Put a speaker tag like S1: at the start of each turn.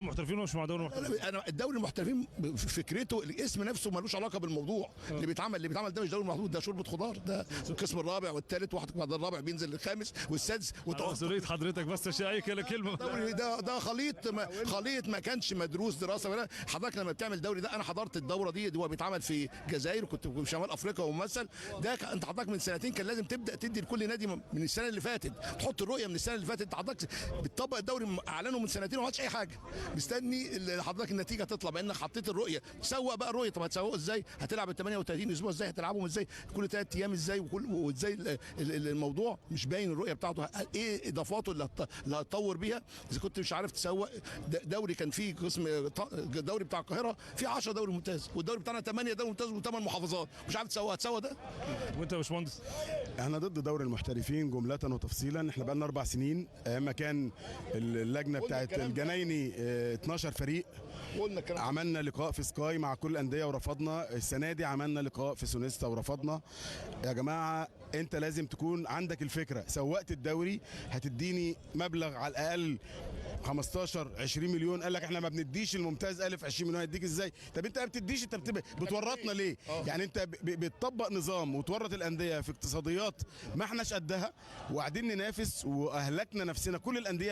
S1: المحترفين ولا مش مع دوري المحترفين؟
S2: انا الدوري المحترفين فكرته الاسم نفسه ملوش علاقة بالموضوع. اللي بيتعمل ده مش دوري محدود، ده شوربة خضار، ده القسم الرابع والثالث، واحد بعد الرابع بينزل للخامس والسادس.
S1: مسؤولية حضرتك بس اي كلمة.
S2: دوري ده خليط خليط ما كانش مدروس دراسة. ولا حضرتك لما بتعمل دوري ده، انا حضرت الدورة دي هو بيتعمل في الجزائر، وكنت في شمال افريقيا وممثل ده. انت حضرتك من سنتين كان لازم تبدا تدي لكل نادي من السنة اللي فاتت، تحط الرؤية من السنة اللي فاتت. انت حضرتك بتطبق الدوري اعلانه من سنتين وما عملتش اي حاجة، مستني حضرتك النتيجة تطلع بانك حطيت الرؤية. سوق بقى الرؤية، طب هتسوقه ازاي؟ هتلعب ال 38 اسبوع ازاي؟ هتلعبهم ازاي؟ كل 3 ايام ازاي؟ وازاي الموضوع مش باين الرؤية بتاعته، ايه اضافاته اللي هتطور بيها اذا كنت مش عارف تسوق. دوري كان فيه قسم دوري بتاع القاهرة فيه 10 دوري ممتاز، والدوري بتاعنا 8 دوري ممتاز و8 محافظات، مش عارف تسوق. هتسوق ده؟
S1: وانت يا باشمهندس؟
S3: احنا ضد دوري المحترفين جملة وتفصيلا. احنا بقالنا 4 سنين ايام ما كان اللجنة بتاعت الجنايني 12 فريق،
S2: قلنا الكلام.
S3: عملنا لقاء في سكاي مع كل الاندية ورفضنا. السنة دي عملنا لقاء في سونيستا ورفضنا. يا جماعة انت لازم تكون عندك الفكرة. سوقت الدوري هتديني مبلغ على الاقل 15 20 مليون، قال لك احنا ما بنديش الممتاز الف 20 مليون، هيديك ازاي؟ طب انت ما بتديش، انت بتورطنا ليه؟ يعني انت بتطبق نظام وتورط الاندية في اقتصاديات ما احناش قدها، وقاعدين ننافس واهلكنا نفسنا. كل الاندية